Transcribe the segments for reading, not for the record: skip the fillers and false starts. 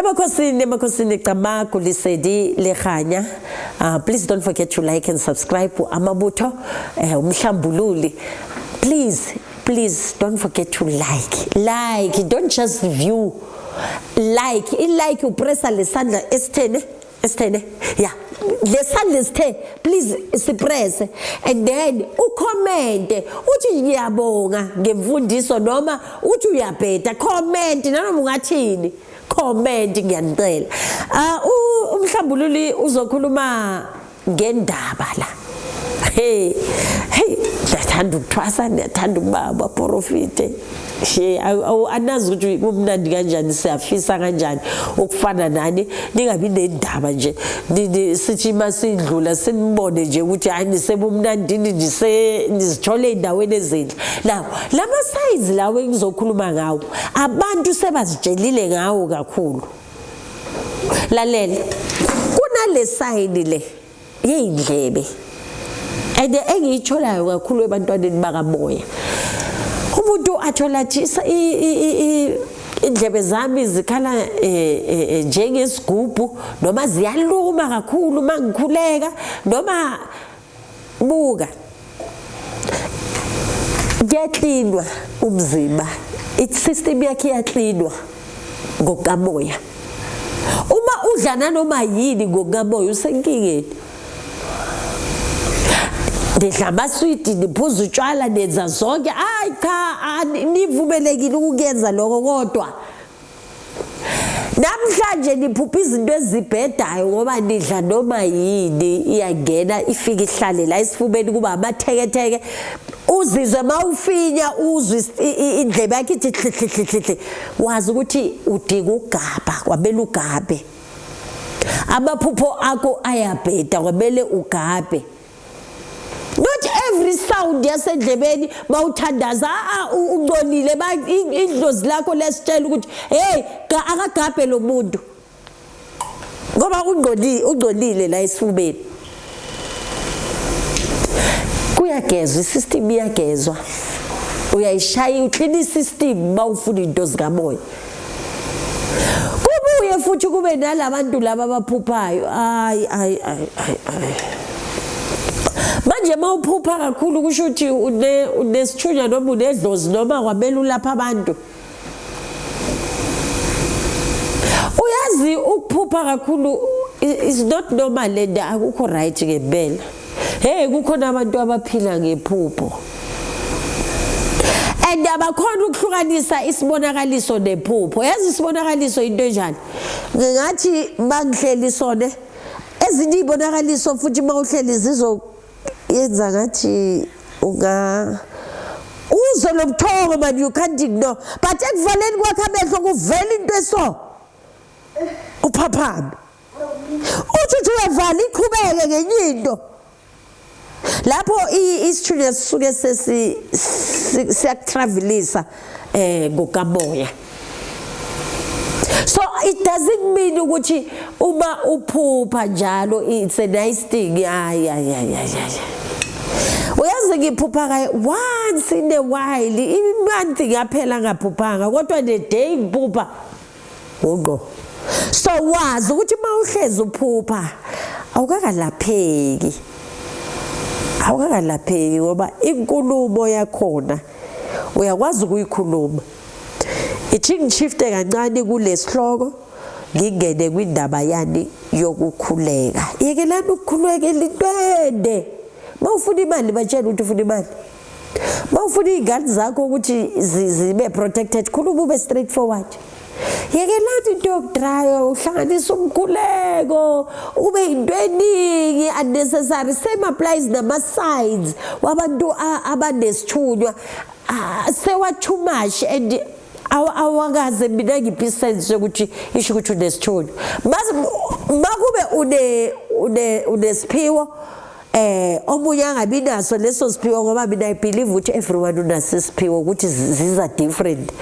Emakhosini, emakhosini, Camagu, Lesedi, Lekganya. Please don't forget to like and subscribe. Amabutho, Umhlambululi. Please, please don't forget to like. Like, don't just view. Like, i-like upressa lesandla esithene, esithene. Yeah. Lesandla esithe, please sipresse and then ucomment uthi ngiyabonga ngemfundiso noma uthi uyabheda, comment nanoma ungathini, comment, ngiyanicela. Ah, umhlambululi uzokhuluma ngendaba la. Hey, hey, ndiyathanda ukuthwasa, ndiyathanda ukuba abaprofite. She anazi ukuthi kumnandi kanjani, siyafisa kanjani ukufana nani, ningabi nendaba nje. Sithi masidlula sinibone nje ukuthi hayi, nisebumnandini, nise nizithole endaweni ezinhle. Now lama size lawo engizokhuluma ngawo, abantu sebazitshelile ngawo kakhulu. Lalela, kunale sign le yeyindlebe and engiyitholayo kakhulu ebantwaneni bakamoya. Umuntu athola athi indlebe zami zikhala njengesigubhu noma ziyaluma kakhulu mangikhuleka noma buka kuyaklinwa umzimba, i-system yakhe iyaklinwa ngokukamoya. Uma udla nanoma yini ngokukamoya, usenkingeni. Nidla amaswidi, niphuza utshwala, nenza zonke, hayi cha, nivumelekile ukukuyenza lokho, kodwa namhlanje niphupha izinto ezibhedayo ngoba nidla noma yini, iyangena ifike ihlale la esifubeni, kuba amatheketheke. Uzizwe mawufinya, uzwe indlebe yakhe ithi hli, wazi ukuthi udinga ugabha, kwamele ugabe. Amaphupho akho ayabheda, kwamele ugabe. Not every sound yasendlebeni mawuthandaza ungcolile, idlozi lakho lesitshela ukuthi hey, akagabhe lo muntu ngoba ungcolile, ungcolile la esifubeni. Kuyagezwa, isystem iyagezwa, uyayishaya, uclean isystem mawufuna into zikamoya. Kubuye futhi kube nalabantu laba abaphuphayo. Hayi, hayi, hayi, hayi, manje mawuphupha kakhulu kusho ukuthi unesithunywa noma unedlozi noma kwamele ulapha abantu. Uyazi, ukuphupha kakhulu is not normal and akukho right ngempela. Hey, kukhona abantu abaphila ngephupho and abakhona ukuhlukanisa isibonakaliso nephupho. Yazi isibonakaliso into enjani? Ngingathi mangihleli sone, ezinye izibonakaliso futhi mawuhleli zizoyenza ngathi unga uzwe lobuthongo, man, you can't ignore, but ekuvaleni kwakho amehlo kuvela into eso, uphaphame, uthi uthi uyavala, iqhubeke ngenye into. Lapho isithunywa sisuke sesi siyakutravelisa ngokamoya. So it doesn't mean ukuthi uma uphupha njalo it's a nice thing. Hayi, hayi, hayi, hayi. Uyazi ngiphupha kaye once in a while, imonth ngaphela ngaphuphanga, kodwa the day ngiphupha uqo. So wazi ukuthi uma uhlezi uphupha awukakalapheki, awukakalapheki, ngoba inkulumo yakhona uyakwazi ukuyikhuluma. Ithi ngishifte kancane kulesihloko, ngingene kwindaba yani yokukhuleka. Yekelani ukukhulekela into ende. Mawufuna imali, batshela ukuthi ufuna imali. Mawufuna iy'ngane zakho ukuthi zibe protected, khuluma, ube straight forward. Yekelani into yokudraya, uhlanganisa umkhuleko ube into eningi unnecessary. Same applies nama-signs wabantu abanesithunywa, sewa too much and awakaze mina ngiphi isense yokuthi isho ukuthi unesithunywa. Makube une une unesiphiwo, omunye angabi naso leso siphiwo, ngoba mina I believe ukuthi everyone unaso isiphiwo, ukuthi ziza different.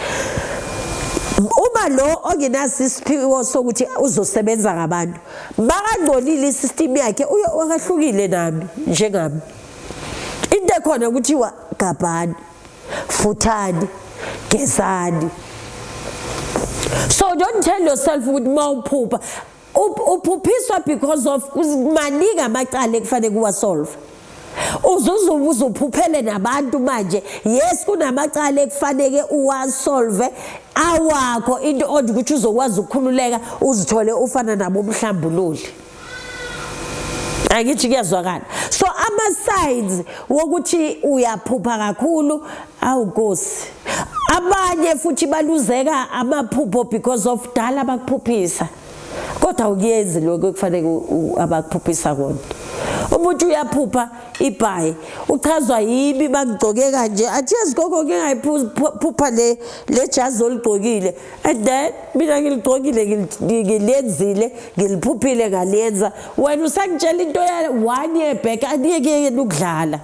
Uma lo ongenaso isiphiwo sokuthi uzosebenza ngabantu, makangcolile isystem yakhe, uyo akahlukile nami njengami. Into ekhona kuthiwa gabhani, futhani, gezani. So don't tell yourself ukuthi mawuphupha uphuphiswa because of maningi amacala ekufanele kuwasolve. Uzuzubuza uphuphele nabantu manje. Yes, kunamacala ekufanele uwasolve awakho, into odwa ukuthi uzokwazi ukukhululeka, uzithole ufana nabo umhlambululi. Angithi kuyazwakala? So ama-signs wokuthi uyaphupha kakhulu, awukosi. Abanye futhi baluzeka amaphupho because of dala bakuphuphisa, kodwa awukuyenzi lokho ekufanele abakuphuphisa kona. Umuntu uyaphupha ibhayi, uchazwa yimi bakugcoke kanje, athi yazi gogo, ngingayiphupha le jazi oligcokile, and then mina ngiligcokile, ngilenzile, ngiliphuphile, ngaliyenza. Wena usangitshela into ya one year back. Aniyekeyeni ukudlala,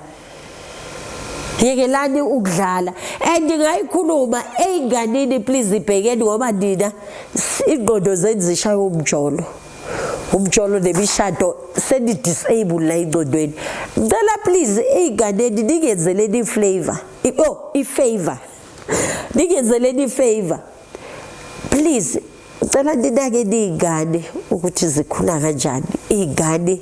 yekelani ukudlala. And ngayikhuluma ey'nganini, please ibhekeni, ngoba nina ingqondo zenu zishaya umjolo, umjolo nemishado seni-disable la engqondweni. Ngicela please, ey'nganeni ningenzeleni i-flavor, oh, i-favor, ningenzeleni i-favor please. Ngicela ninake niy'ngane ukuthi zikhula kanjani, iy'ngane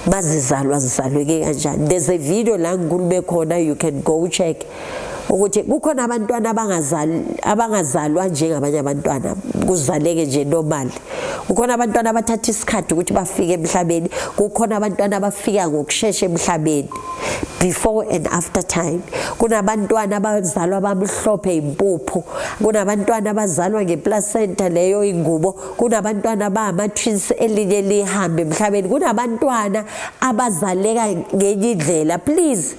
mazizalwa zizalweke kanjani. There's a video la ngikhulume khona, you can go check ukuthi kukhona abantwana abangazali, abangazalwa njengabanye abantwana, kuzaleke nje normal. Kukhona abantwana abathatha isikhathi ukuthi bafike emhlabeni, kukhona abantwana abafika ngokushesha emhlabeni, before and after time. Kunabantwana abazalwa bamhlophe impuphu, kunabantwana abazalwa ngeplacenta leyo ingubo, kunabantwana abama-twins, elinye lihambe emhlabeni, kunabantwana abazaleka ngenye indlela. Please,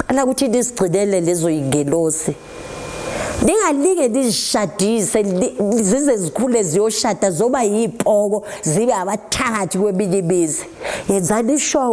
cela ukuthi nisigcinele lezo yingelosi, ningalinge nizishadise zize zikhule ziyoshada, zoba yipoko, zibe abathakathi kweminye imizi. Yenzani ishow.